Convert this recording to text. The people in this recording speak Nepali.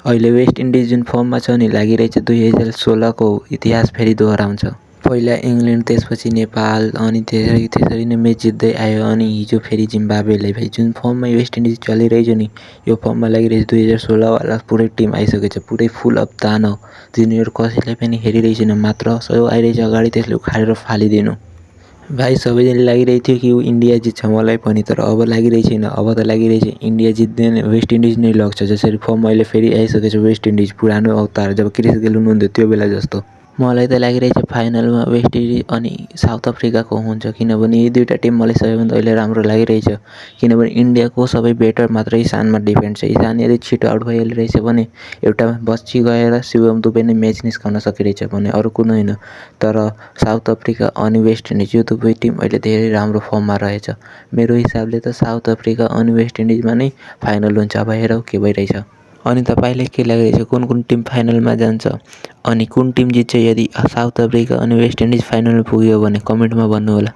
अहिले वेस्ट इन्डिज जुन फर्ममा छ नि लागिरहेछ 2016को इतिहास फेरि दोहोऱ्याउँछ। पहिला इङ्ल्यान्ड त्यसपछि नेपाल अनि त्यसरी नै म्याच जित्दै आयो अनि हिजो फेरि जिम्बाब्वेले भाइ जुन फर्ममा वेस्ट इन्डिज चलिरहेछ नि यो फर्ममा लागिरहेछ 2016 वाला पुरै टिम आइसकेछ पुरै फुल अफ तान हो जुनियर कसैले पनि हेरिरहेछन् मात्र सो आइरहेछ अगाडि त्यसले उखालेर फालिदिनु। भाइ सबैजनाले लागिरहेको थियो कि इन्डिया जित्छ मलाई पनि तर अब लागिरहेको छैन अब त लागिरहेछ इन्डिया जित्दैन वेस्ट इन्डिज नै लग्छ जसरी फर्म अहिले फेरि आइसकेछ वेस्ट इन्डिज पुरानो अवतार जब क्रिस गेल हुनुहुन्थ्यो त्यो बेला जस्तो। मलाई त लागिरहेछ फाइनलमा वेस्ट इन्डिज अनि साउथ अफ्रिकाको हुन्छ किनभने यी दुईवटा टिम मलाई सबैभन्दा अहिले राम्रो लागिरहेछ किनभने इन्डियाको सबै बेटर मात्रै इशानमा डिपेन्ड छ। इशान यदि छिटो आउट भइहालिरहेछ भने एउटा बच्ची गएर शिवम दुबे नै म्याच निस्काउन सकिरहेछ भने अरू कुनै होइन तर साउथ अफ्रिका अनि वेस्ट इन्डिज यो दुवै टिम अहिले धेरै राम्रो फर्ममा रहेछ। मेरो हिसाबले त साउथ अफ्रिका अनि वेस्ट इन्डिजमा नै फाइनल हुन्छ अब हेरौँ के भइरहेछ। अनि तपाईँलाई के लागिरहेछ कुन टिम फाइनलमा जान्छ अनि कुन टिम जित्छ यदि साउथ अफ्रिका अनि वेस्ट इन्डिज फाइनलमा पुग्यो भने कमेन्टमा भन्नु होला।